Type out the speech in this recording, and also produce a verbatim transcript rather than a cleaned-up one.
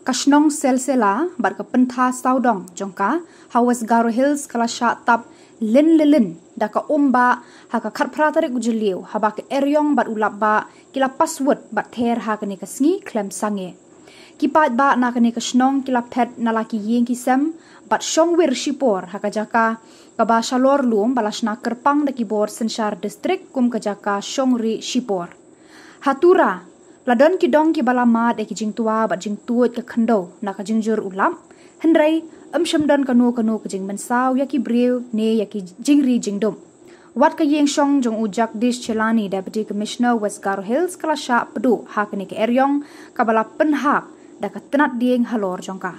Ka shnong Selsela bad ka pyntha sawdong jong ka ha West Garo Hills ka la shah tap lin lilin da ka um bah ha ka khatphra tarik u Jylliew, haba ka eriong bad u lap bah ki la paswut bad ther ha kane ka sngi khlem sangeh. Ki paidbah na kane ka shnong ki la phet na la ki ïing ki sem bad shong wir shipor ha ka jaka kaba shalor lum ba la shna kyrpang da ki bor synshar distrik kum ka jaka shong rieh shipor. Ha Tura, la don ki dong kiba la mad ïa ki jingtwa bad jingtuid ka khyndew na ka jingjur u lap, hynrei ym shym don kano kano ka jingmynsaw ïa ki briew ne ïa ki jingri jingdup. Wat ka ïing shong jong u Jagdish Chelani, Deputy Commissioner West Garo Hills, ka la shah pduh ha kane ka eriong kaba la pynhap da ka tnat dieng halor jong ka.